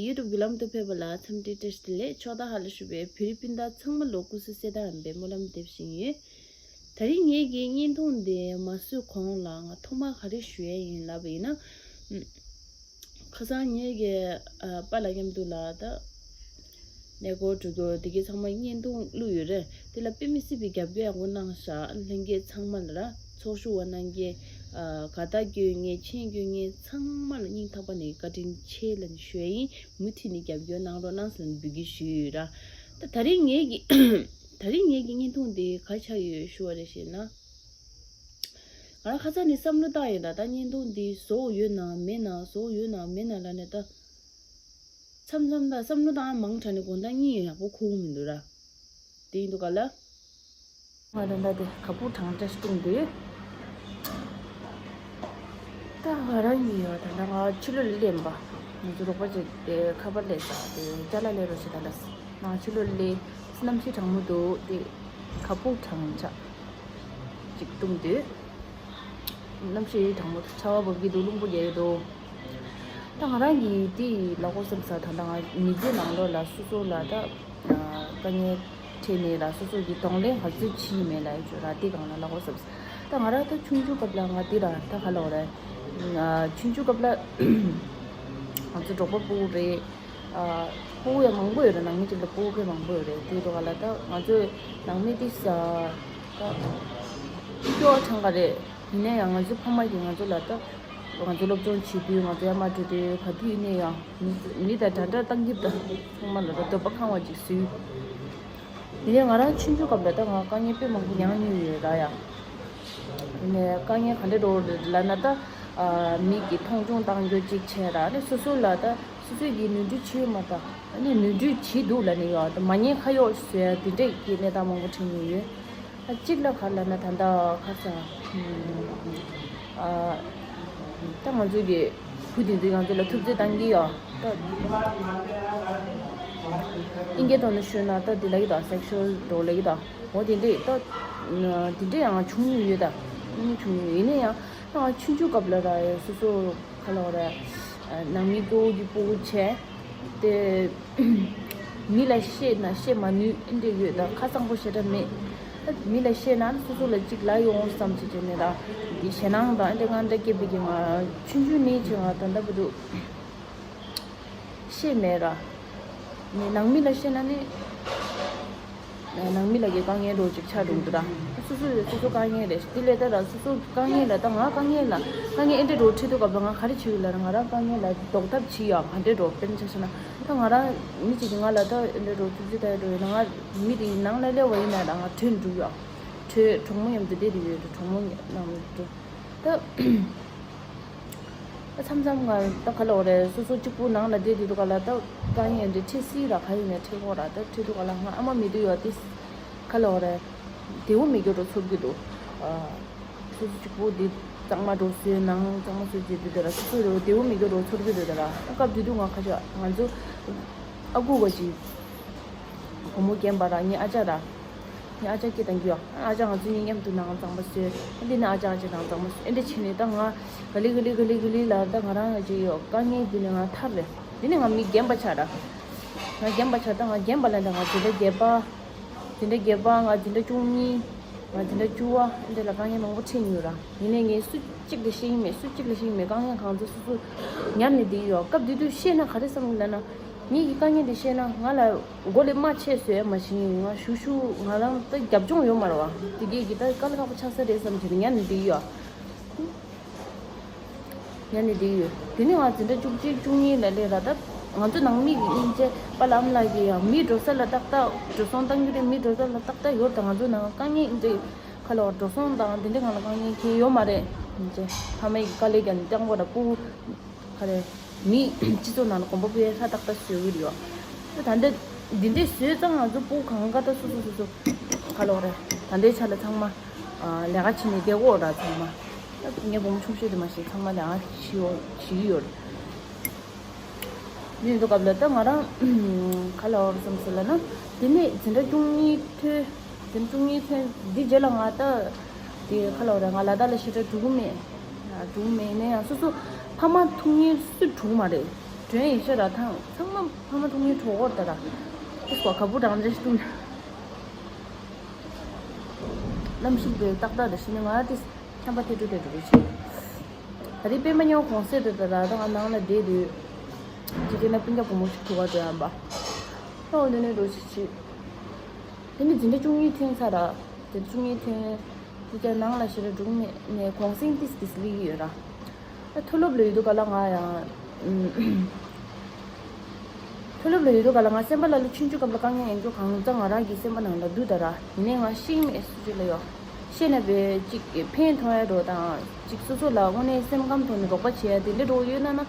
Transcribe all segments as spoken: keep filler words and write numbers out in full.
ཡུ་ཊུབ་གི་ལམ་དུ་ཕེབས་པ་ལ་འཚམས་འདྲི་བཀྲ་ཤིས་བདེ་ལེགས། ཕྱོགས་མཐའ་ཧ་ལས་ཤུ་བའི་བོད་རིགས་སྤུན་ཟླ་ཚང་མ་ལ་སྐུ་གཟུགས་གསལ་ཐང་ཡིན་པའི་སྨོན་ལམ་འདེབས་བཞིན་ཡོད། ད་རིང་ངེད་ཀྱི་བརྙན་ཐུང་འདི་མ་བཟོས་གོང་ལ་ང་ཐོག་མར་ག་རེ་ཞུ་ཡས་ཡིན་ལབ་པ་ཡིན་ན། ཁ་སང་ངེད་ཀྱི་ཨ་པཱ་ལགས་མཉམ་དུ་ལ་ད་གནས་སྐོར་འགྲོ་རྒྱུ་དེ་གའི་ཚང་མ་བརྙན་ཐུང་བླུགས་ཡོད་རེད། དེ་ལ་དཔེ་མི་སྲིད་པའི་རྒྱབ་སྐྱོར་ཡག་པོ་གནང་ཤག་ལྷན་རྒྱས་ཚང་མ་ལ་ར་ཚོགས་ཞུགས་པ་གནང་མཁན། ཨ་དགའ་རྟགས་སྐྱོན་མཁན། མཆན་སྐྱོན་མཁན་ཚང་མ་ལ་སྙིང་ཐག་པ་ནས་བཀའ་དྲིན་ཆེ་ལབ་ནས་ཞུ་ཡས་ཡིན། མུ་མཐུད་ནས་རྒྱབ་སྐྱོར་གནང་རོགས་གནང་ཟེར་ནས་འབོད་སྐུལ་ཞུས་ཡོད་ར། ད་ད་རིང་ངེད་ཀྱི་ད་རིང་ངེད་ཀྱི་བརྙན་ཐུང་འདི་ག་རེ་ཆགས་ཡོད་ཞུ་བ་རེད་ཞེ་ན། ང་རང་ཁ་སང་ནས་བསམ་བློ་བཏང་ཡོད་ད། ད་བརྙན་ཐུང་འདི་བཟོ་ཡོད་ན་མེད་ན། བཟོ་ཡོད་ན་མེད་ན་ལབ་ནས་ད། མཚམས་མཚམས་ད་བསམ་བློ་བཏང་མང་དྲགས་ནས་དགོང་དག་གཉིད་ཡག་པོ་ཁུག་མི་འདུག་ར། དེ་ཡིན་འདུག་ག་ལ། ང་ད་ལྟ་དེ་ཁ་སྤུ་གྲང་དྲགས་བཏུང་དུས། ད་ང་རང་གཉིས་ཡོད་ད་ལྟ་ང་ཕྱི་ལོགས་ལ་སླེབས་པ། ང་ཚོ་རོགས་པ་ཅིག་དེ་ཁ་པར་སླེབས་ས་དེ་ཅ་ལག་སླེབས་རོགས་བྱེད་ད་ལ། ང་ཕྱི་ལོགས་ལ་སླེབས། གནམ་གཤིས་གྲང་མོ་འདུག་དེ་ཁ་སྤུ་གྲང་དྲགས་ཅིག་བཏུང་དུས། གནམ་གཤིས་གྲང་མོ་འདུག་ཆར་པ་འབབ་ཀྱི་འདུག་རླུང་བུ་རྒྱག་གི་འདུག་ད་ང་རང་གིས་དེ་ལབ་དགོས་བསམ་ས། ད་ལྟ་ང་མི་ཚེ་ནང་ལོགས་ལ་སོ་སོ་ལ་ད་དཀའ་ངལ་འཕྲད་ནས་ལ་སོ་སོ་གི་གདོང་ལེན་ག་ཚོད་བྱས་མེད་ལ་ཡོད་ཅོ་ར། དེ་སྒང་ལ་ལབ་དགོས་བསམ་ས། ད་ང་རང་ད་ཆུང་ཆུང་སྐབས་ལ་ང་འདི་ར་ད་ག་ལབ་དགོས་རེད། ཆུང་ཆུང་སྐབས་ལ་ང་ཚོ་གྲོགས་པོ་སྤུ་གུ་རེད། ཨ་སྤུ་གུ་ཡང་མང་པོ་ཡོད་རེད། ནང་མི་གཅིག་ལ་སྤུ་གུ་དཔེ་མང་པོ་ཡོད་རེད། དེ་འདྲ་བ་ལ་ད་ང་ཚོས་ནང་མི་དེ་ས་ད་སྐྱོ་བ་ཆང་ག་རེད། ཡིན་ན་ཡང་ང་ཚོའི་ཕ་མ་གིས་ང་ཚོ་ལ་ད་ང་ཚོ་སློབ་སྦྱོང་བྱེད་དུས། ང་ཚོ་ཡར་མར་འགྲོ་དུས། ག་དུས་ཡིན་ན་ཡང་མི་མི་དང་འདྲ་འདྲ་བཏང་གི་ད་ཚང་མ་ལ་ད་འདོད་པ་ཁེངས་པ་ཅིག་བཟོས། དེ་ནས་ང་རང་ཆུང་ཆུང་སྐབས་ལ་ད་ང་དཀའ་ངལ་དཔེ་མང་པོ་མྱངས་མྱོང་ཡོད་ར་ཡ། དེ་ནས་དཀའ་ངལ་ག་འདྲ་འདྲ་བོ་རེད་ལབ་ན་ད། ཨ་མི་གིས་མཐོང་ཆུང་བཏང་རྒྱུ་གཅིག་བྱས་ར། ཨ་ནི་སོ་སོ་ལ་ད་སོ་སོས་ཀྱིས་ནོར་འཁྲུལ་བྱས་ཡོད་མ་ད། ཨ་ནི་ནོར་འཁྲུལ་བྱས་འདུག་ལབ་ནས་ཡོད་ད། མ་ཉེས་ཁ་གཡོགས་བཟོ་ཡ་དེ་འདྲས་ཀྱི་གནས་སྟངས་མང་པོ་འཕྲད་མྱོང་ཡོད། ཨ་གཅིག་ལ་ག་རེ་ལབ་ན་ད་ལྟ་ཁ་སང་ཨ་ད་ང་ཚོ་གི་བུ་དེ་ཚོས་ང་ཚོ་ལ་ཐུབ་ཚོད་བཏང་གི་ཡོད་ད། ཨིན་སྐད་ཐོག་ནས་ཞུས་ན་ད་དེ་ལབ་ཀྱི་ད། སེག་ཤུ་ཨལ་འདྲ་བོ་ལབ་ཀྱི་ད། འོ་དེ་འདྲས་ད། དེ་འདྲས་ཡང་བྱུང་མྱོང་ཡོད་ད། བྱུང་མྱོང་ཡོད། ཡིན་ན་ཡང་ད་ང་ཆུང་ཆུང་སྐབས་ལ་ར་སོ་སོ་ག་ལབ་དགོས་རེད། ནང་མི་གཙོ་བོ་གི་སྤུ་གུ་བྱས། དེ་མི་ལ་བཤད་ན་བཤད་མ་ནུས་ཨེ་འདྲས་ཡོད་ད། ཁ་གཙང་པོ་ཞེ་དྲག་མེད། ད་མི་ལ་བཤད་ན་སོ་སོ་ལ་གཅིག་ལབ་ཡོང་བསམ་བྱས་བྱས་ནས་ར། འདི་ཞེད་སྣང་དང་ཨེ་འདྲས་ང་འདྲ་སྐྱེས་པའི་གི་ང་ཆུང་ཆུང་ནས་བྱས་ང་ད་ལྟ་བར་དུ་བཤད་མེད་ར། ནི་ནང་མི་ལ་བཤད་ན་ནི། ནང་མི་ལ་གི་དཀའ་ངལ་རོ་ཅིག་ཆགས་འགྲོ་གི་འདུག་ར། སོ་སོ་ལ་སོ་སོ་དཀའ་ངལ་རེད། དེ་ལས་ད་ར་སོ་སོ་དཀའ་ངལ་ལ་ད་ང་དཀའ་ངལ་ལ་དཀའ་ངལ་ཨེ་འདྲས་རོ་འཕྲད་དུས་སྐབས་ལ་ང་ག་རེ་བྱེད་ཀྱི་ལབ་ན། ང་རང་དཀའ་ངལ་ལ་ཟློག་ཐབས་བྱེད་ཡ་ག་འདྲས་རོ། དཔེར་ན་ཆ་བཞག་ན་ད་ང་རང་མི་གཅིག་གིས་ང་ལ་ད་ཨེ་འདྲས་རོ་ཐུབ་ཚོད་ད་ཨེ་འདྲས་རོ་ཡིན་ན། ང་མི་དེ་ནང་ལ་སླེབས་པ་ཡིན་ན་ད་ང་བྲོས་འགྲོ་ཡ། བྲོས། གྲོགས་མོ་མཉམ་དུ་བསྡད་དེ་ཡོད། གྲོགས་མོ་ནང་འགྲོ་ད། མཚམས་མཚམས་ང་ད་ག་ལབ་དགོས་རེད། སོ་སོ་གཅིག་པུ་ནང་ལ་བསྡད་དུས་སྐབས་ལ་ད་དཀའ་ངལ་འདི་འཕྲད་སྲིད་ར། ག་ཡིན་ནའི་འཕྲད་ཀྱི་ཡོད་ར། ད་འཕྲད་དུས་སྐབས་ལ་ང་ཨ་མ་མེད་དུས་ཡོད་དེ། ག་ལབ་དགོས་རེད། བདེ་པོ་མེད་རྒྱུ་འདྲ་ཚོར་གྱི་འདུག་ཨ་སོ་སོ་གཅིག་པུ་འདི་གཙང་མ་འདྲ་བཟོས། ནང་གཙང་མ་བཟོས་བྱས་དུས་དེ་ར་སོ་སོ་བདེ་པོ་མེད་རྒྱུ་འདྲ་ཚོར་གྱི་འདུག་དེ་ར། སྐབས་དེ་དུས་ང་ཁ་ཤས་ང་ཚོ་ཨ་ཁུ་བ་ཅིག་བུ་མོ་རྒན་པ་ར། ངའི་ཨ་ཅག་ར། ངའི་ཨ་ཅག་སྐད་བཏང་གི་ཡོད། ཨ་ཅག་ང་ཚོ་གཉིས་མཉམ་དུ་ནང་གཙང་མ་བཟོས། འདི་ནས་ཨ་ཅག་ཨ་ཅག་ནང་གཙང་མ་བཟོས། ཨེ་འདྲ་བྱས་ནས་ད་ང་ག་ལེ་ག་ལེ་ག་ལེ་ག་ལེ་ལ་ད་ང་རང་ང་ཅིག་ཡོད། དཀའ་ངལ་འདི་ནས་ང་ཐར་རེད། འདི་ནས་ང་མི་རྒན་པ་ཆགས་ར། ང་རྒན་པ་ཆགས། ད་ང་རྒན་པ་ལ་ད་ང་འཛིན་གྲྭ་བརྒྱད་པ། འཛིན་གྲྭ་བརྒྱད་པ། ང་འཛིན་གྲྭ་བཅུ་གཉིས། ང་འཛིན་གྲྭ་བཅུ་པ། ཨེ་འདྲ་ལ་དཀའ་ངལ་མང་པོ་འཕྲད་མྱོང་ར། ཡིན་ནའི་ངས་སུ་གཅིག་ལ་བཤད་ཀྱི་མེད། སུ་གཅིག་ལ་བཤད་ཀྱི་མེད། དཀའ་ངལ་གང་ཚོ་སོ་སོ་ཉར་ནས་བསྡད་ཡོད། སྐབས་དེ་དུས་བཤད་ན་ག་རེ་བསམ་གྱི་ལབ་ན། ངེད་ཀྱི་དཀའ་ངལ་དེ་བཤད་ན་ང་ལ་མགོ་ལས་རྨ་ཆད་བཟོ་ཡ་མ་གཞི་ང་ཞུ་ཞུ་ང་རང་ད་རྒྱབ་ལྗོངས་ཡོད་མ་རེད་བ། དེ་གས་ཀྱི་ད་དཀའ་ལས་ཁག་པོ་ཆགས་ས་རེད་བསམ་བྱས་ནས་ཉར་ནས་བསྡད་ཡོད། ཉར་ནས་བསྡད་ཡོད། དེ་ནས་ང་འཛིན་གྲྭ་བཅུ་གཅིག་བཅུ་གཉིས་ལ་སླེབས་ར། ད་ང་ཚོ་ནང་མི་གི་སྙིང་རྗེ་པཱ་ལགས་ཨ་མ་ལགས་ཀྱིས་ཡང་མི་འགྲོ་ས་ལ་ཏག་ཏག་འགྲོ་སོང་བཏང་རྒྱུ་རེད། མི་འགྲོ་ས་ལ་ཏག་ཏག་ཡོད། ད་ང་ཚོ་ནང་དཀའ་ངལ་སྙིང་རྗེ་ག་ལ་བ་འགྲོ་སོང་དང་དེ་འདྲ་གང་ལ་དཀའ་ངལ་གང་ཡོད་མ་རེད། སྙིང་རྗེ་ཕ་མའི་དཀའ་ལས་ཀྱང་བཏང་དགོས་ར། སྤུ་གུ་ག་རེ། མི་སྤྱི་ཚོགས་ནང་ལ་གོམ་པ་སྤོས་ཧྲ་ཏག་ཏག་བཟོ་གི་རེད་ཡོད། ད་ད་འདི་འདི་འདྲས་བཟོས་ཙང་ང་ཚོ་སྤུ་གུ་གང་ག་ད་སོ་སོ་སོ་སོ་ག་ལབ་དགོས་རེད། ད་ལྟའི་ཆ་ལ་ཚང་མ་ལས་ཀ་བྱེད་ནས་བསྡད་ཀྱི་ཡོད་ར། ཚང་མ་ད་ངའི་བུ་མོ་ཆུང་ཤོས་དེ་མ་ཟད་ཚང་མ་ལས་ཀ་བྱེད་ཡོད་བྱེད་ཀྱི་ཡོད་རེད། འདི་ཡིན་དུས་སྐབས་ལ་ད་ང་རང་ག་ལབ་དགོས་རེད་བསམ་སོང་ལབ་ན། དེ་ནས་འཛིན་གྲྭ་བཅུ་གཉིས་ཐོན། དེ་ནས་བཅུ་གཉིས་ཐོན་འདི་རྗེས་ལ་ང་ད་དེ་ག་ལབ་དགོས་རེད། ང་ལ་དྭགས་ལ་ཞེ་དྲག་འགྲོ་གི་མེད། འགྲོ་གི་མེད་ནས་ཡང་སོ་སོ་ཕ་མ་ཐུག་མཁན་སུ་འགྲོ་གི་མ་རེད། གཞོན་ཡིན་ཤ་ར་ཐང་ཚང་མ་ཕ་མ་ཐུག་ངའི་གྲོགས་འོར་ད་ར། ཏིས་གོ་ཁ་བུ་རང་རེ་ཤི་ཏུ་ན། གནམ་གཤིས་པའི་ཏག་ཏག་ད་ཤི་ནི་ང་ཏིས་ཁྱམས་པ་ཐེ་ཏུ་ཐེ་ཏུ་རེ་ཤི། ད་རེས་པད་མ་ཉོ་གོང་སེ་ཏུ་ད་ར་ད་ང་ནང་ལ་བསྡད་དུས། ཅི་ཅི་ན་སྤུན་ཀྱག་བུ་མོ་ཞིག་ཐུག་ག་འགྲོ་ཡམ་པ། ཨོ་འདི་ནས་འགྲོ་ཤི་ཤི། དེ་ནི་འཛིན་གྲྭ་བཅུ་གཉིས་ཐོན་ཚར་ར། དེ་བཅུ་གཉིས་ཐོན། དེ་ཅག་ནང་ལ་ཞེ་དྲག་འགྲོ་མེད་ནས་གུང་སེང་ཏིས་ཏིས་སླེབས་ཀྱི་ཡོད་ར། ཨ་མཐོ་སློབ་ལ་ཡོད་དུས་ག་ལ་ང་ཡང་། མཐོ་སློབ་ལ་ཡོད་དུས་ག་ལ་ང་སེམས་པ་ལ་ལུ་ཆུང་ཆུང་སྐབས་ལ་དཀའ་ངལ་ཡོང་རྒྱུ་གང་ཙམ་ང་རང་གི་སེམས་པ་ནང་ལ་འདུག་ད་ར། ཡིན་ནའི་ང་ཤེས་མེད་སུ་ཅིག་ལ་ཡོད། ཤེས་ནས་པའི་ཅིག་ཕན་ཐོགས་ཡ་འགྲོ་དང་ཅིག་སོ་སོ་ལ་དངོས་གནས་སེམས་ཁམས་ཐོག་ནས་རོགས་པ་བྱེད་ཡ་དེ་འདྲ་འགྲོ་ཡོད་ན་ན་ད་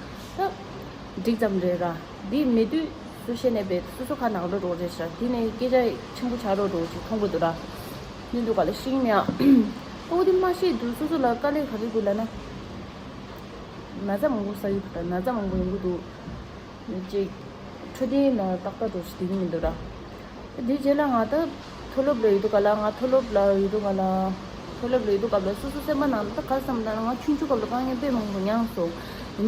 འགྲིག་ཙམ་རེད་ར། འདི་མེད་དུས་སུ་ཤེས་ནས་པའི་སོ་སོ་ཁ་ནང་ལ་འགྲོ་རེད་ཤག་དེ་ནས་སྐད་ཆ་ཆེན་པོ་ཆགས་རོགས་འགྲོ་ཅིག་མཐོང་གི་འདུག་ར། ནི་འདུག་ག་ལ་ཤེས་མེད་ཨ། ཨོ་དེ་མ་ཤེས་འདུག་སོ་སོ་ལ་དཀའ་ལས་ག་རེ་འདུག་ལ་ན། ན་ཚ་མང་པོ་ཟ་ཡི་འདུག་ད་ན་ཚ་མང་པོ་ཡོང་གི་འདུག་ཅིག་འཕྲོད་བསྟེན་ལ་ཏག་ཏག་ཏུ་ཞིག་བསྡད་ཀྱི་མི་འདུག་ར། དེ་རྗེས་ལ་ང་ད་མཐོ་སློབ་ལ་ཡོད་དུས་ག་ལ་ང་མཐོ་སློབ་ལ་ཡོད་དུས་ག་ལ། མཐོ་སློབ་ལ་ཡོད་དུས་སྐབས་ལ་སོ་སོ་སེམས་པ་ནང་ད་ག་བསམ་ད་ང་ཆུང་ཆུང་སྐབས་ལ་དཀའ་ངལ་དཔེ་མང་པོ་མྱངས་སོང་།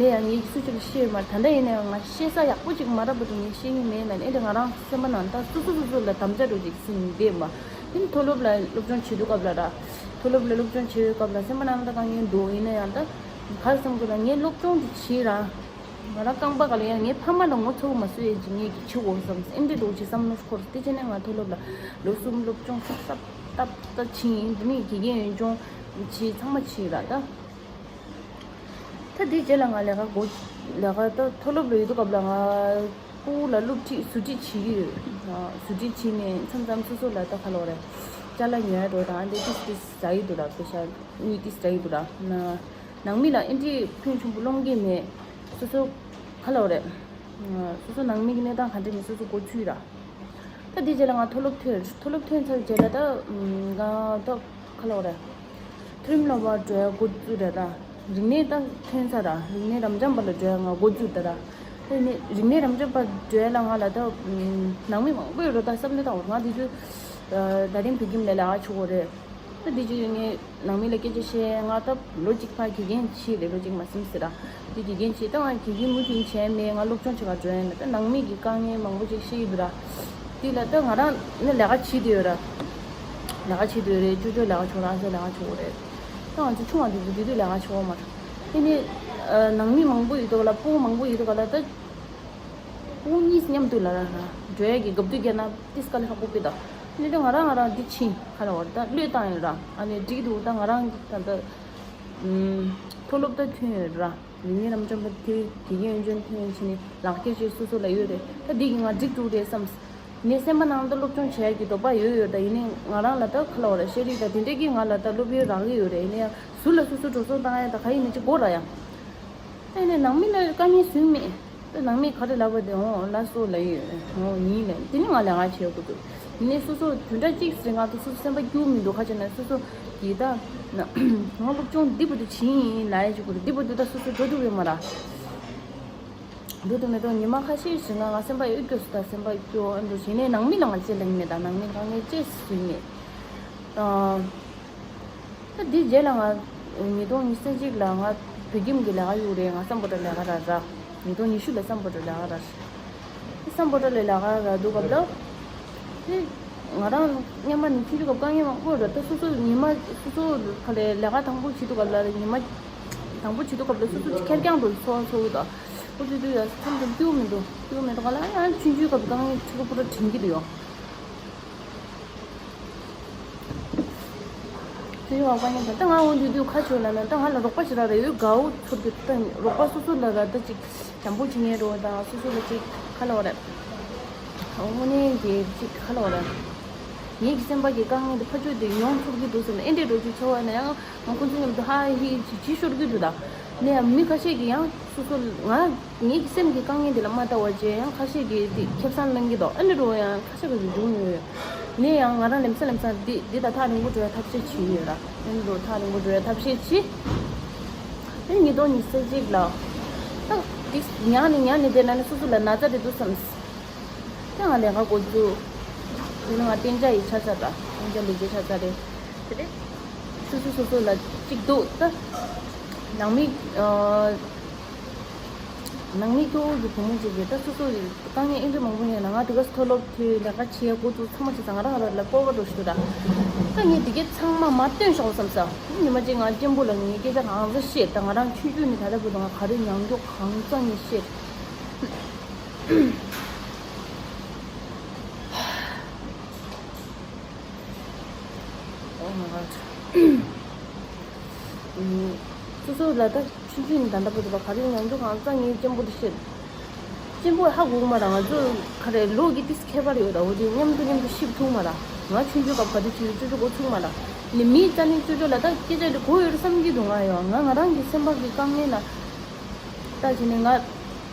ཡིན་ན་ཡང་ངས་སུ་ཅིག་ལ་བཤད་ཡོད་མ་རེད། ད་ལྟ་ཡིན་ན་ཡང་ང་བཤད་ས་ཡག་པོ་ཅིག་མ་རག་པ་དུ་ངས་བཤད་ཀྱི་མེད་ལ་ཨེ་འདྲ་ང་རང་སེམས་པ་ནང་ད་སོ་སོ་སོ་སོ་ལ་དམ་བཅའ་འགྲོ་ཅིག་སེམས་བསྡད་མ། དེ་ནི་མཐོ་སློབ་ལ་སློབ་སྦྱོང་བྱེད་དུས་སྐབས་ལ་ར། མཐོ་སློབ་ལ་སློབ་སྦྱོང་བྱེད་དུས་སྐབས་ལ་སེམས་པ་ནང་ད་དཀའ་ངལ་འདུག་ཡིན་ན་ཡང་ད་ག་བསམ་དགོས་ལ་ངས་སློབ་སྦྱོང་དེ་བྱེད་ར། ང་རང་རྐང་པ་ག་ལ་ཡང་ངའི་ཕ་མ་ལ་ངོ་ཚ་བོ་མ་བཟོ་ཡས་ཀྱི་ངས་ཀྱི་བྱེད་དགོས་བསམ་ཨེ་འདྲ་འགྲོ་ཅིག་བསམ་བློ་འཁོར་དེ་བྱས་ནས་ང་མཐོ་སློབ་ལ་ལོ་གསུམ་སློབ་སྦྱོང་སབ་སབ་ཏབ་ཏ་ཕྱིན་ཡིན། དེ་ནས་དགེ་རྒན་ཡོན་སྦྱོང་བྱེད་ཚང་མ་བྱེད་ར་ད། ད་དེ་རྗེས་ལ་ང་ལས་ཀ་འགོ་ལས་ཀ་ད་མཐོ་སློབ་ལ་ཡོད་དུས་སྐབས་ལ་ང་ཕྲུ་གུ་ལ་སློབ་ཁྲིད་ཟུར་ཁྲིད་བྱེད་ཀྱི་ཡོད། ཨ་ཟུར་ཁྲིད་བྱེད་ནས་མཚམས་མཚམས་སོ་སོ་ལ་ད་ག་ལབ་དགོས་རེད། ཅ་ལག་ཉོ་ཡ་འགྲོ་དང་ཨ་འདྲ་ཏིས་ཏིས་ཟ་ཡི་འདུག་ར། པེ་ཤ་དངུལ་ཏིས་ཟ་ཡི་འདུག་ར། ན་ནང་མི་ལ་ཨེ་འདྲའི་ཕུན་ཆུང་པོ་སློང་གི་མེད། སོ་སོ་ག་ལབ་དགོས་རེད། སོ་སོ་ནང་མི་གི་གནས་སྟངས་ག་འདྲ་མེད་སོ་སོ་མགོ་ཚོས་ར། ད་དེ་རྗེས་ལ་ང་མཐོ་སློབ་ཐོན། མཐོ་སློབ་ཐོན་ཚར་རྗེས་ལ་ད་ང་ད་ག་ལབ་དགོས་རེད། མཐོ་རིམ་སློབ་མར་འགྲོ་ཡ་འགོ་བཙུགས་རེད་ད། རིག་གནས་ད་ཐོན་ཚར་ར། རིག་གནས་རབ་འབྱམས་པ་ལ་འགྲོ་ཡ་ང་འགོ་བཙུགས་ད་ར། དེ་ནས་རིག་གནས་རབ་འབྱམས་པ་འགྲོ་ཡ་ལ་ང་ལ་ད་ནང་མི་མང་པོ་ཡོད་རེད་ད་བསམ་བློ་བཏང་བར་ང་དེ་དུས་ད་རིང་བོད་ཁྱིམ་ལ་ལས་ཀ་བྱེད་དགོས་རེད། ད་དེ་རྗེས་ངས་ནང་མི་ལ་སྐད་ཆ་བཤད། ང་ད་ལོ་གཅིག་ཕར་དགེ་རྒན་བྱས་རེད། ལོ་གཅིག་མ་ཟིན་ཟེར་ར། དེ་དགེ་རྒན་བྱས་ད་ང་དགེ་རྒན་མུ་མཐུད་བྱས་མེད། ང་སློབ་སྦྱོང་བྱེད་ག་འགྲོ་ཡིན་ལ་ད་ནང་མི་གི་དཀའ་ངལ་མང་པོ་ཅིག་ཤེས་ཀྱི་འདུག་ར། དེ་ལ་ད་ང་རང་ནི་ལས་ཀ་བྱེད་དུ་ཡོད་ར། ལས་ཀ་བྱེད་དུ་ཡོད་རེད། ཅོ་ཅོ་ལས་ཀ་བྱེད་རང་ཚོ་ལས་ཀ་བྱེད་དགོས་རེད། ད་ང་ཚོ་ཆུང་བ་དེ་ཚོ་དེ་དུས་ལས་ཀ་བྱེད་དགོས་མ་རེད། དེ་ནི་ནང་མི་མང་པོ་ཡོད་དུས་ག་ལ་ཕྲུ་གུ་མང་པོ་ཡོད་དུས་ག་ལ་ད། ཁོང་གཉིས་མཉམ་དུ་ལ་ར་འགྲོ་ཡ་གི་སྐབས་དུས་བརྒྱབ་ན་ཏིས་དཀའ་ལས་ཁག་པོ་དཔེ་ད། ནི་ད་ང་རང་ང་རང་འདི་ཕྱིན་ག་ལབ་དགོས་རེད། ད་བློས་བཏང་ཡོད་ར། ཨ་ནི་འགྲིག་འདུག་ད་ང་རང་ད་ལྟ་ཨུམ་མཐོ་སློབ་ད་ཐོན་ཡོད་ར། རིག་གནས་རབ་འབྱམས་པ་དེ་དགེ་རྒན་ཡོན་སྦྱོང་ཐོན་ཕྱིན་ནས་ལག་ཁྱེར་ཅིག་སོ་སོ་ལ་ཡོད་རེད། ད་འདི་གི་ང་འགྲིག་འདུག་རེད་བསམ། ནས་སེམས་པ་ནང་ད་སློབ་སྦྱོང་བྱེད་ཡ་གི་འདོད་པ་ཡོད་ཡོད། ད་ཡིན་ནའི་ང་རང་ལ་ད་ག་ལབ་དགོས་རེད། ཤེས་རིག་ད་དེ་འདྲས་ཀྱི་ང་ལ་ད་སློབ་ཡོན་རག་གི་ཡོད་རེད། ཡིན་ནའི་ཟུར་ལ་སོ་སོ་འགྲོ་སོང་བཏང་ཡ་ད་ག་ཡིན་ནའི་ཅིག་དགོས་ར་ཡ། ཨེ་ནས་ནང་མི་ལ་དཀའ་ངལ་སུས་མེད། ད་ནང་མི་ག་རེ་ལབ་པ་དེ་འོང་ལ་སོ་ལ་ཡོད་འོང་ཡིན་ལ་དེ་ནི་ང་ལས་ཀ་བྱེད་དགོས་འདུག་ཡིན་ནས་སོ་སོ་དུས་འདྲ་གཅིག་ཟེར་ང་ཚོ་སོ་སོ་སེམས་པ་སྐྱོ་མི་འདུག་ཁ་ཆེ་ན་སོ་སོ་གིས་ད་ང་སློབ་སྦྱོང་འདི་བར་དུ་བྱིན་ཡིན་ལ་ཡ་བྱེད་དགོས་རེད། འདི་བར་དུ་ད་སོ་སོ་འགྲོ་ཐུབ་ཡོད་མ་ར། འགྲོ་ཐུབ་མེད་དོ། ཉི་མ་ཁ་ཤས་ཤིག་ང་ང་སེམས་པ་ཡོད་སྐྱོ་སུ་ད་སེམས་པ་སྐྱོ་ཨ་འགྲོ་བྱས་ནས་ནང་མི་ལ་ང་ཅི་ལེན་མེད་ད་ནང་མི་ལ་ངས་ཅི་ཟེར་མེད། ད་འདི་རྗེས་ལ་ང་ཉིས་སྟོང་ཉི་ཤུ་རྩ་གཅིག་ལ་ང་བོད་ཁྱིམ་གྱི་ལས་ཀ་གཡུག་རེད། ང་སམ་བྷོ་ཊ་ལས་ཀ་རག་ར། ཉིས་སྟོང་ཉི་ཤུ་ལ་སམ་བྷོ་ཊ་ལས་ཀ་རག་སམ་བྷོ་ཊ་ལ་ལས་ཀ་རག་འདུག་སྐབས་ལ། དེ་ང་རང་སྔོན་མ་ནས་ཆུང་ཆུང་སྐབས་དཀའ་ངལ་མང་པོ་རེད། ད་སོ་སོ་ཉི་མ་སོ་སོ་ག་ལས་ལས་ཀ་དང་པོ་བྱེད་དུས་སྐབས་ལ་ཉི་མ་དང་པོ་བྱེད་དུས་སྐབས་ལ་སོ་སོ་ཁེར་རྐྱང་དུ་འཚོ་བ་འཚོ་གི་འདུག་འོ་དེ་དུས་ཡ་མཚམས་དུ་སྐྱིད་པོ་མི་འདུག་སྐྱིད་པོ་མི་འདུག་ག་ལ་ཡང་ཆུང་ཆུང་སྐབས་དཀའ་ངལ་ཕྲུ་གུ་པུ་ར་དྲན་གྱི་འདུག་ཡོང་། དེ་ཡོང་བ་ཉིད་དུ་ད་ང་འོ་དུས་དུས་ཁ་ཆོད་ལ་ན་ད་ང་ལ་རོགས་པ་ཞིག་རག་རེ་ཡོད་དགའ་བོ་ཚོར་གི་ད་རོགས་པ་སོ་སོ་ལ་ར་ད་ཅིག་འཇམ་པོ་བྱེད་མཁན་རོགས་དང་སོ་སོ་ལ་ཅིག་ཁ་ལོ་རེད། དངོས་གནས་ཀྱི་ཅིག་ཁ་ལོ་རེད། ངེད་ཀྱི་སེམས་པ་གི་དཀའ་ངལ་འདི་ཕར་ཕྱོགས་དེ་ཡོང་ཚོར་གི་འདུག་ཟེར་ན་ཨེ་འདྲའི་འགྲོ་རྒྱུ་ཚོར་བ་ན་ཡང་ང་ཁོང་ཚོ་མཉམ་དུ་ཧ་ཧི་ཅིག་བྱེད་ཤོར་གི་འདུག་ད་ནས་ཡང་མི་ཁ་ཤས་ཀྱིས་ཡང་སོ་སོ་ང་ངེད་ཀྱི་སེམས་ཀྱི་དཀའ་ངལ་འདི་ལ་མ་ལྟ་བ་བྱས་ཡང་ཁ་ཤས་ཀྱིས་འདི་ཁེ་བཟང་ལེན་གི་འདུག་ཨ་ནི་འགྲོ་ཡང་ཁ་ཤས་ཀྱིས་འབྱུང་ཡོད། ནས་ཡང་ང་རང་ལམ་སང་ལམ་སང་འདི་འདི་ད་ཐག་རིང་པོ་འགྲོ་ཡ་ཐབས་ཤེས་བྱེད་ཡོད་ར། ཨ་ནི་འགྲོ་ཐག་རིང་པོ་འགྲོ་ཡ་ཐབས་ཤེས་བྱེད། ཨ་ནི་ཉིས་སྟོང་ཉི་ཤུ་རྩ་གཅིག་ལ་ད་འདི་ཉག་ནས་ཉག་ནས་བསྡད་ན་ནི་སོ་སོ་ལ་ན་ཚ་རེད་འདུག་བསམ། ད་ང་ལས་ཀ་འགོ་འཛུགས། དེ་ནས་ང་གཏན་འཇགས་ཡིག་ཆ་ཚར་ར། གཏན་འཇགས་ལས་བྱེད་ཆ་ཚར་རེད། དེ་རེད། སོ་སོ་སོ་སོ་ལ་གཅིག་འདུག་ད། ནང་མི་ཨ། ནང་མི་སྐྱོ་བོ་གི་བུ་མོ་ཅིག་གིས་ད་སོ་སོ་ཡི་དཀའ་ངལ་ཨེ་འདྲ་མང་པོ་ཡོད་ན། ང་དེ་ག་མཐོ་སློབ་མཐོའི་ལས་ཀ་བྱེད་ཡ་འགོ་བཙུགས་ཚང་མ་བྱས་ཙང་ང་རང་རང་ལ་སྤོབས་པ་འགྲོ་ཞིག་འདུག་ད། ད་ངས་དེ་གའི་ཚང་མ་མ་སྟོན་ཤོག་བསམ་ས། ཉི་མ་གཅིག་ང་གཅེན་པོ་ལ་ངའི་སྐད་ཆ་གང་ཚ་བཤད། ད་ང་རང་ཆུང་ཆུང་ནས་ད་ལྟ་བར་དུ་ང་ག་རེ་མྱོང་རྒྱུ་གང་ཚ་ངས་བཤད། Oh my god. སོ་སོ་ལ་ད་ཆུང་ཆུང་ནས་ད་ལྟ་བར་དུ་ལ་ག་རེ་མྱོང་རྒྱུ་གང་ཚ་ངས་གཅེན་པོ་དེ་བཤད། གཅེན་པོ་ཧ་གོ་གི་མ་རེད། ང་ཚོ་ག་རེ་ལོ་གི་ཏིས་ཁྱད་པར་ཡོད་ར། འོ་དེ་མཉམ་དུ་མཉམ་དུ་ཤི་ཐུབ་མ་རེད། ང་ཆུང་ཆུང་སྐབས་ག་དུས་ཆུང་ཆུང་ཅོ་ཅོ་གོ་ཚུགས་མ་རེད། ནི་མིའི་རྩ་ནས་ཅོ་ཅོ་ལ་ད་སྐད་ཆ་དེ་གོ་ཡོད་རེད་བསམ་གྱི་འདུག་ང་ཡང་ང་ང་རང་གི་སེམས་པ་གི་དཀའ་ངལ་ལ་ད་བྱས་ནས་ང་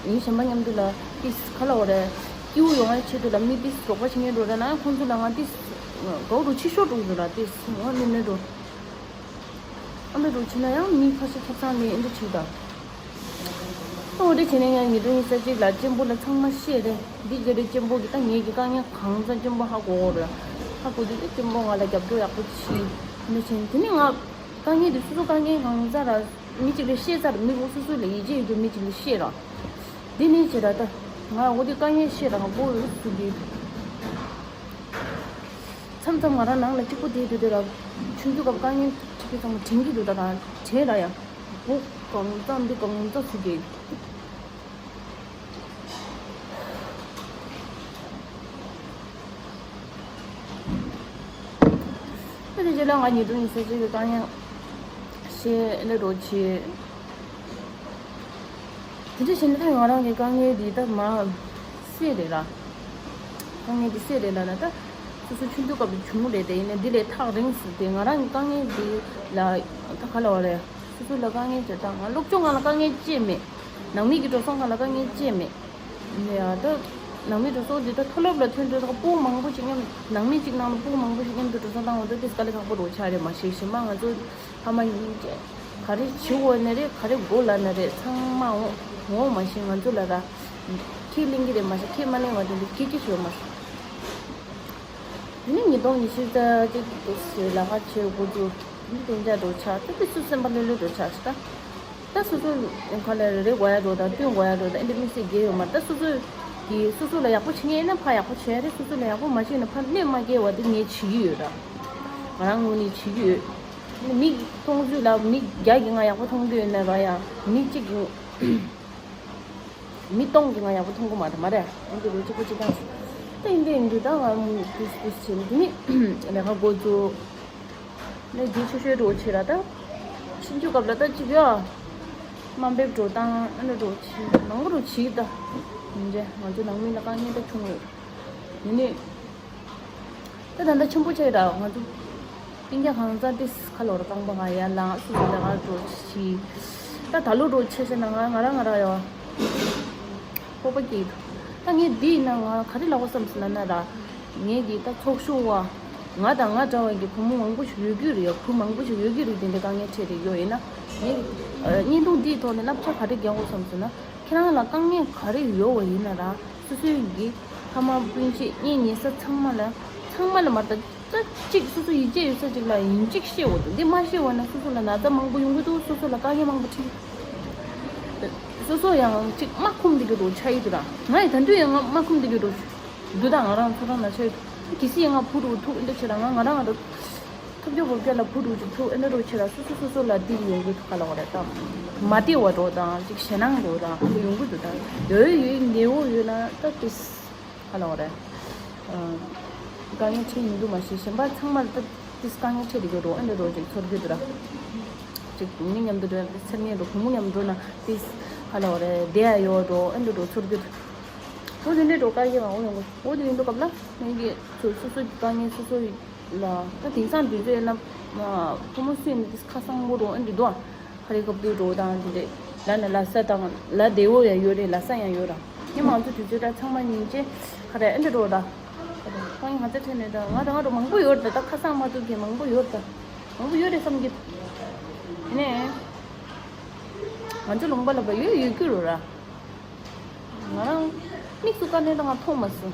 མི་གཞན་པ་མཉམ་དུ་ལ་ཏིས་ག་ལ་འོ་རེད། སྐྱིད་པོ་ཡོང་བའི་ཆེད་དུ་ལ་མི་ཏིས་རོགས་པ་བྱེད་མཁན་འགྲོ་ར་ན་ཁོང་ཚོ་ལ་ང་ཏིས་གོ་རུ་ཕྱི་ཤོག་འགྲོ་གི་འདུག་ར། ཏིས་ངོ་ནི་མེད་འགྲོ། ཨ་འདྲ་འགྲོ་བྱེད་ན་ཡང་མི་ཁ་ཤས་ཆ་ཚང་ནས་ཨེ་འདྲ་བྱེད་ད། ཨོ་དེ་བྱས་ནས་ཡང་ཉིས་སྟོང་ཉི་ཤུ་རྩ་གཅིག་ལ་གཅེན་པོ་ལ་ཚང་མ་བཤད་རེད། འདི་བྱས་རེད། གཅེན་པོ་གི་ད་ངེད་ཀྱི་དཀའ་ངལ་གང་ཚང་གཅེན་པོ་ཧ་གོ་གོ་རེད། ཧ་གོ་དུས་དེ་གཅེན་པོ་ང་ལ་རྒྱབ་སྐྱོར་ཡག་པོ་བྱས། འདི་བྱས་ནས་དེ་ནས་ང་དཀའ་ངལ་དེ་སོ་སོ་དཀའ་ངལ་གང་ཚང་ར་མི་གཅིག་ལ་བཤད་ཚར། མི་སོ་སོ་ལ་ཡིད་ཆེས་ཡོད་རྒྱུ་མི་གཅིག་ལ་བཤད་ར། འདི་ནས་བྱས་ར་ད་ང་འོ་དེ་དཀའ་ངལ་བཤད་ར་ང་ཕོ་ཡོད་སུ་གི་མཚམས་མཚམས་ང་རང་ནང་ལ་གཅིག་པུ་བསྡད་དུས་དེ་ལ་ཆུང་ཆུང་སྐབས་དཀའ་ངལ་འཕྲད་རྒྱུ་ཚང་མ་དྲན་གྱི་འདུག་ད་རང་དྲན་ར་ཡ། སྒོ་གང་ཚང་འདི་གང་ཚང་ཚུགས་ཀྱི། ཨ་ནི་རྗེས་ལ་ང་ཉིས་སྟོང་ཉི་ཤུ་རྩ་གཅིག་གི་དཀའ་ངལ་བཤད་ཨེ་འདྲ་འགྲོ་བྱེད། དེ་འདྲ་བྱས་ན་ད་ང་རང་གི་དཀའ་ངལ་འདི་ད་མ་སེལ་རེད་ལ། དཀའ་ངལ་འདི་སེལ་རེད་ལ་ན་ད་སོ་སོ་ཆུང་དུས་སྐབས་ནས་བྱུང་རེད། དེ་ཡིན་ན་འདི་ལས་ཐག་རིང་སོང་སྟེ་ང་རང་གི་དཀའ་ངལ་འདི་ལ་ད་ག་ལ་བ་རེད། སོ་སོ་ལ་དཀའ་ངལ་ཅིག་དང་ང་སློབ་སྦྱོང་སྒང་ལ་དཀའ་ངལ་ཅིག་མེད། ནང་མི་གི་འགྲོ་སོང་སྒང་ལ་དཀའ་ངལ་ཅིག་མེད། ཡ་ད་ནང་མི་འགྲོ་སོང་འདི་ད་མཐོ་སློབ་ལ་ཐོན་དུས་ད་སྤུ་གུ་མང་པོ་ཞིག་མཉམ་ནང་མི་གཅིག་ནང་ལ་སྤུ་གུ་མང་པོ་ཞིག་མཉམ་དུ་འགྲོ་སོང་བཏང་བ་ད་དེ་དཀའ་ལས་ཁག་པོ་རེད་ཆགས་རེད། མ་གཞི་གཞན་པ་ང་ཚོ་ཕ་མ་གཉིས་ཀྱིས་ག་རེ་བྱེད་འོས་ན་རེད། ག་རེ་དགོས་ལབ་ན་རེད། ཚང་མ་འོང་འོང་། མ་གཞི་ང་ཚོ་ལ་ར་ཁས་ལེན་གྱི་རེད། མ་གཞི་ཁས་མ་ལེན་བ་དེ་འདྲ་སྐད་ཆ་ཞུ་མ་སོང་། དེ་ནས་ཉིས་སྟོང་ཉི་ཤུ་རྩ་གཅིག་ཏུ་ཟེར་ལ་ཁ་ཆེ་དགོས་རྒྱུ་འདི་གཏན་འཇགས་འགྲོ་ཆགས་ད་དེ་སུ་སེམས་པ་ལྷོད་ལྷོད་འགྲོ་ཆགས་ཤི་ད། ད་སོ་སོ་ག་ལ་རེ་དགོས་ཡ་འགྲོ་དང་བསྟུན་དགོས་ཡ་འགྲོ་དང་ཨེ་འདྲ་དམིགས་བསལ་རྒྱལ་ཡོད་མ་རེད། ད་སོ་སོ་གིས་སོ་སོ་ལ་ཡག་པོ་བྱེད་མཁན་ཡིན་ན་ཕར་ཡག་པོ་བྱེད་ཡ་རེད། སོ་སོ་ལ་ཡག་པོ་མ་བྱེད་ན་ཕར་གནོད་མ་སྐྱེལ་བ་དེ་ངས་བྱེད་ཀྱི་ཡོད་ར། ང་རང་ངོས་ནས་བྱེད་ཀྱི་ཡོད། མིག་མཐོང་ཚུལ་ལ་མི་བརྒྱ་གིས་ང་ཡག་པོ་མཐོང་གི་ཡོད་ན་ར་ཡ་མི་གཅིག་གིས་མི་སྟོང་གིས་ང་ཡག་པོ་མཐོང་གི་མ་རེད། མ་རེད་ཨེ་འདི་རུ་གཅིག་པུ་གཅིག་ཐང་ད་ཡིན་དེ་ཡིན་དུས་ད་ང་དུས་དུས་ཕྱིན་དེ་ནི་ལས་ཀ་འགོ་བཙུགས། ནས་རྒྱུ་ཆུ་ཤོས་འགྲོ་ཆེ་ར་ད། ཕྱིན་ཆུ་སྐབས་ལ་ད་གཅིག་ཡ། དམའ་འབེབས་འགྲོ་སྟངས་ཨ་ནི་འགྲོ་ཆེ། མང་པོ་འགྲོ་ཆེ་ད། ཡིན་རེད་ང་ཚོ་ནང་མི་ལ་དཀའ་ངལ་ད་བྱུང་ཡོད། ཡིན་ནི། ད་ད་ལྟ་ཆེན་པོ་ཆགས་ར་ང་ཚོ། སྤུན་ཀྱག་གང་ཚང་ཏིས་ཁ་ལོ་ར་རྐང་པ་ང་ཡ་ལངས་སུ་སུ་ལ་ང་འགྲོ་ཆེ། ད་ད་ལོ་འགྲོ་ཆེ་ཆེ་ན་ང་ང་ར་ང་ར་ཡ། སྤོབས་པ་སྐྱེས་འདུག་ད་ངས་འདི་ཡིན་ན་ང་ག་རེ་ལབ་དགོས་བསམ་སོང་ལབ་ན་ར། ངེད་ཀྱི་ད་ཚོགས་ཞུགས་པ། ང་དང་ང་འདྲ་བ་གི་བུ་མོ་མང་པོ་ཞིག་ཡོད་རྒྱུ་རེད་ཡ། བུ་མང་པོ་ཞིག་ཡོད་རྒྱུ་རེད། དེ་འདྲའི་དཀའ་ངལ་འཕྲད་རེད་ཡོད་ཡིན་ན། ངེད་ཀྱི་བརྙན་ཐུང་འདིའི་ཐོག་ནས་བསླབ་བྱ་ག་རེ་རྒྱག་དགོས་བསམ་སོང་ན། ཁྱེད་རང་ལ་དཀའ་ངལ་ག་རེ་ཡོད་པ་ཡིན་ན་ར། སོ་སོའི་གི་ཕ་མ་སྤུན་མཆེད་གཉེན་ཉེ་ས་ཚང་མ་ལ་ཚང་མ་ལ་མ་ལྟ། ད་གཅིག་སོ་སོ་ཡིད་ཆེས་ཡོད་ས་གཅིག་ལ་ཡིན་གཅིག་བཤད་འོ་དོ། འདི་མ་བཤད་འོ་ན་སོ་སོ་ལ་ན་ཚ་མང་པོ་ཡོང་གི་འདུག་སོ་སོ་ལ་དཀའ་ངལ་མང་པོ་འཕྲད། སོ་སོ་ཡང་གཅིག་མ་ཁུམ་འདི་གི་འགྲོ་ཆ་ཡི་འདུག་ར། ང་ཡི་ད་དུང་ཡང་ང་མ་ཁུམ་འདི་གི་འགྲོ་འདུག་ད་ང་རང་ཚོ་རང་ན་ཆ་ཡི་འདུག་གི་སི་ཡང་ང་བུ་རུ་ཐུག་ཨེ་འདྲ་ཆེ་ར་ང་ང་རང་ང་རུ་ཐོབ་རྒྱ་བོབ་རྒྱ་ལ་བུ་རུ་ཅིག་ཐུག་ཨེ་འདྲ་རུ་ཆེ་ར་སོ་སོ་སོ་སོ་ལ་འདི་ཡོང་གི་འདུག་ག་ལ་བ་རེད་ད། མ་བདེ་བ་འགྲོ་དང་གཅིག་ཞེད་སྣང་འགྲོ་དང་ཡོང་གི་འདུག་ད་ཡོད་ཡོད་ཉེ་བོ་ཡོད་ན་ད་དེ། ཧ་ལ་བ་རེད། དཀའ་ངལ་འཕྲད་ཡིན་འདུག་མ་གཞི་གཞན་པ་ཚང་མ་ལ་ད་ཏིས་དཀའ་ངལ་འཕྲད་དེ་གི་རོ་ཨེ་འདྲ་རོ་ཅིག་ཚོར་གི་འདུག་ར། ཅིག་མི་མཉམ་དུ་འགྲོ་ན་ཏིས་ཚེར་ངེས་རོ་བུ་མོ་མཉམ་དུ་འགྲོ་ན་ཏིས་ཧ་ལ་བ་རེད་བསྡད་ཡ་ཡོད་རོ་ཨེ་འདྲ་རོ་ཚོར་གི་འདུག་འོ་དེ་འདྲའི་རོ་དཀའ་ངལ་མང་པོ་ཡོང་གི་འོ་དེ་ཡིན་དུས་སྐབས་ལ་ངེད་ཀྱི་ཚོ་སོ་སོ་གི་དཀའ་ངལ་སོ་སོ་ཡི་ལ་ད་དེང་སང་དུས་ཚོད་ཡིན་ན་བུ་མོ་སུ་ཡིན་ན་ཏིས་ཁ་སང་མོ་རོ་ཨེ་འདྲ་འདུག་ཨ། ཧ་རི་ཀབ་ཏུ་འགྲོ་དང་དེ་འདྲས་ལ་ནི་ལ་ས་དང་ལ་བདེ་བོ་ཡང་ཡོད་རེད། ལ་ས་ཡང་ཡོད་ར། ཉི་མ་ང་ཚོ་དུས་ཚོད་ད་ཚང་མ་ཉིན་བྱེད་ཧ་ར་ཨེ་འདྲ་འགྲོ་ར། ཁོང་ང་ཚོ་ཁྲེལ་ནས་ད་ང་དང་ང་རོ་མང་པོ་ཡོད་ར། ད་ཁ་སང་མ་ཐུག་གི་མང་པོ་ཡོད་ར། མང་པོ་ཡོད་རེད་བསམ་གི། ནས་ང་ཚོ་ལུང་པ་ལ་བ་ཡོད་ཡོད་རྒྱུ་རོ་ར། ང་རང་དམིགས་སུ་བཀར་ནས་ད་ང་མཐོང་མ་སོང་།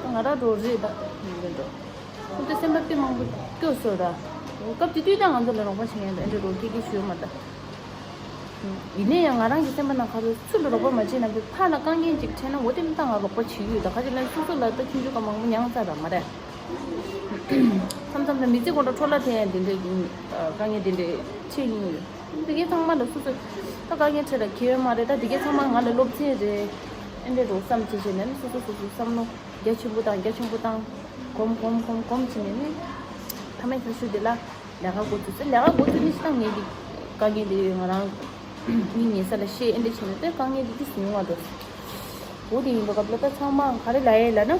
ང་རང་འགྲོ་རེད་ད་ཡིན་འགྲོ། ཁོ་ཚོ་སེམས་པ་དཔེ་མང་པོ་སྐྱོ་སོང་ར། སྐབས་དེ་དུས་ད་ང་ཚོ་ལ་རོགས་པ་བྱེད་མཁན་ད་ཨེ་འདྲ་རོགས་སྐྱེ་སྐྱེ་ཞུ་མ་ད། ཡིན་ནའི་ཡང་ང་རང་གི་སེམས་པ་ནང་ཁ་ལོ་ཚུར་ལ་རོགས་པ་མ་བྱས་ན་བས་ཕར་ལ་དཀའ་ངལ་ཅིག་འཕྲད་ན་འོ་དེ་མི་ལྟ་ང་རོགས་པ་བྱེད་ཀྱི་ཡོད། ད་ཁ་ཅིག་ལ་སོ་སོ་ལ་ད་ཆུང་ཆུང་ག་མང་པོ་མྱངས་ཚར་ར་མ་རེད། མཚམས་མཚམས་ལ་མི་ཚེ་གང་ག་འཕྲོ་བརླག་འཐེན་ཡ་དེ་འདྲས་ཀྱི་དཀའ་ངལ་དེ་འདྲས་འཕྲད་ཀྱི་ཡོད། དེ་གའི་ཚང་མ་ལ་སོ་སོ་ད་དཀའ་ངལ་འཕྲད་ལ་ཁེལ་ཡོད་མ་རེད། ད་དེ་གའི་ཚང་མ་ང་ལ་སློབ་ཚན་རེད། ཨེ་འདྲས་རོགས་བསམ་བྱེད་བྱས་ནས་ནི་སོ་སོ་སོ་སོའི་བསམ་བློ་རྒྱ་ཆེན་པོ་དང་རྒྱ་ཆེན་པོ་བཏང་། གོམ་གོམ་གོམ་གོམ་བྱས་ནས་ནི་ཐ་མའི་ས་ཤུ་དེ་ལ་ལས་ཀ་འགོ་ཚུགས་ཚེ་ལས་ཀ་འགོ་ཚུགས་ནི་ཤི་ཐང་ངེད་ཀྱི་དཀའ་ངལ་དེ་ང་རང་མི་ཉེ་ས་ལ་བཤད་ཨེ་འདྲས་བྱས་ནས་དེ་དཀའ་ངལ་དེ་དེ་ཟིན་བ་འགྲོ། འོ་དེ་ཡིན་པ་སྐབས་ལ་ད་ཚང་མ་ག་རེ་ལབ་ཡས་ལབ་ན།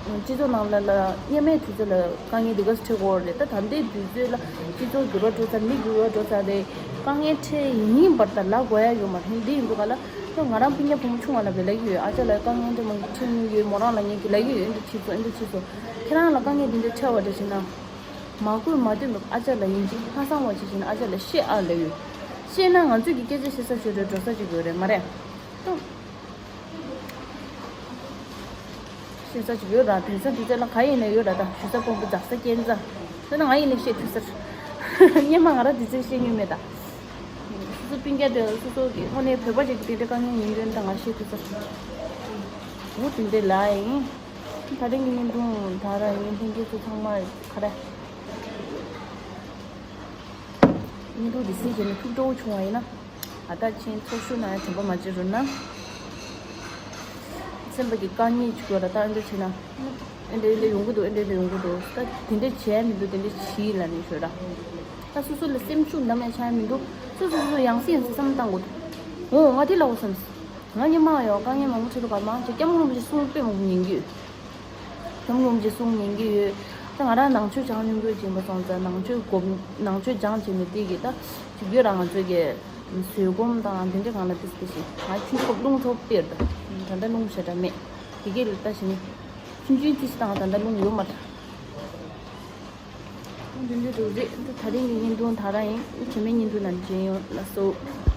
སྤྱི་ཚོགས་ནང་ལ་ལ་སྔོན་མའི་དུས་ཚོད་ལ་དཀའ་ངལ་འདི་ག་ཚོད་འཕྲད་ཀྱི་ཡོད་རེད། ད་ད་ལྟའི་དུས་ཚོད་ལ་སྤྱི་ཚོགས་འགྱུར་བ་འགྲོ་ཚར་མི་འགྱུར་བ་འགྲོ་ཚར་རེད། དཀའ་ངལ་འཕྲད་ཡིན་པར་ད་ལབ་དགོས་ཡ་ཡོད་མ་རེད། འདི་ཡིན་དུས་ག་ལ་ད་ང་རང་སྤུན་ཀྱག་བུ་མོ་ཆུང་བ་ལ་བས་ལབ་ཀྱི་ཡོད། ཨ་ཅག་ལ་དཀའ་ངལ་འདི་མང་པོ་འཕྲད་མྱོང་ཡོད། མོ་རང་ལ་ངས་ཀྱི་ལབ་ཀྱི་ཡོད། འདི་བྱེད་སོང་འདི་བྱེད་སོང་། ཁྱེད་རང་ལ་དཀའ་ངལ་འདི་འདྲ་འཕྲད་པ་འདྲ་བྱས་ན། མ་དགོས་མ་འདོད་མེད་ཨ་ཅག་ལ་ཡིན་གཅིག་ཧ་སང་བ་ཅིག་བྱས་ན་ཨ་ཅག་ལ་བཤད་ཨ་ལབ་ཡོད། བཤད་ན་ང་ཚོས་ཀྱི་སྐད་ཆ་བཤད་ས་ཆོས་འབྲེལ་འགྲོ་ས་ཅིག་ཡོད་རེད་མ་རེད། ཏོ། ཤེས་ས་ཅིག་ཡོད་ར། དེང་སང་དུས་ཚོད་ལ་ག་ཡིན་ན་ཡོད་ར། ད་ཞུ་ས་དཔོན་པོ་འཛག་ས་སྐྱེལ་འཛག་ཟེར་ན་ང་ཡིན་ན་བཤད་ཐུབ་ས་རེད། སྔོན་མ་ང་ར་དུས་ཚོད་བཤད་མྱོང་མེད་ད། སོ་སོ་སྤུན་ཀྱག་དེ་སོ་སོ་གི་དངོས་གནས་བོད་པ་ཅིག་གི་དེ་འདྲ་དཀའ་ངལ་ཡིན་དོན་ད་ང་བཤད་ཐུབ་ས་རེད། འོ་དེ་འདྲ་ལ་ཡིན། ད་རིང་གི་བརྙན་ཐུང་ད་ར་ཡིན་ལྷན་རྒྱས་ཚོ་ཚང་མ་ག་རེ། བརྙན་ཐུང་འདི་གཟིགས་བྱས་ནས་ཐུགས་སྤྲོ་བོ་བྱུང་བ་ཡིན་ན། ཨ་ད་ཕྱིན་ཚོགས་ཞུགས་གནང་ཡ་དྲན་པ་མ་བརྗེད་རོགས་གནང་། སེམས་པ་གི་དཀའ་ངལ་ཅིག་ཡོད་ལ་ད་ཨེ་འདྲ་བྱས་ན། ཨེ་འདྲ་ཨེ་འདྲ་ཡོང་གི་འདུག་ཨེ་འདྲ་ཨེ་འདྲ་ཡོང་གི་འདུག་ད་དེ་འདྲ་བྱས་མི་འདུག་དེ་འདྲ་བྱས་ལ་ནི་ཞོད་ད། ད་སོ་སོ་ལ་སེམས་ཤུགས་འདམ་ཡ་ཆགས་མི་འདུག་སོ་སོ་སོ་སོ་ཡང་སེ་ཡང་སེ་བསམ་བློ་བཏང་དགོས་འདུག་འོ་ང་དེ་ལ་འོ་བསམ། ང་སྔོན་མ་ཡོད་དཀའ་ངལ་མང་པོ་འཕྲད་འདུག་ག་མང་ཆེ་སྐྱབས་མགོན་རིན་པོ་ཆེ་གསུང་དཔེ་མང་པོ་ཉན་གྱི་ཡོད། སྐྱབས་མགོན་རིན་པོ་ཆེ་གསུང་ཉན་གྱི་ཡོད། ད་ང་རང་ནང་ཆོས་སྦྱང་སྙིང་པོ་ཡིན་པ་སོང་ཙང་ནང་ཆོས་སྒོམ་ནང་ཆོས་སྦྱང་བྱས་ནས་དེ་གི་ད་ཅིག་ཡོད་ར་ང་ཚོ་གི་བཟོད་སྒོམ་དང་དེ་འདྲ་གང་ལ་དེ་དེ་བཞིན་ང་ཆུང་ཆུང་རླུང་ཐོབ་སྟེར་ད་ད་ལྟ་རླུང་ཞེ་དྲག་མེད། དེ་གི་ལ་ད་བཞིན་ཆུང་ཆུང་ཅི་ཞིག་དང་ད་ལྟ་རླུང་ཡོད་མ་རེད། འདི་འདྲ་འདུག་རེད། ད་རིང་གི་བརྙན་ཐུང་ད་རང་ཡིན། རྗེས་མའི་བརྙན་ཐུང་ནང་མཇལ་ཡོང་། ལགས་སོ།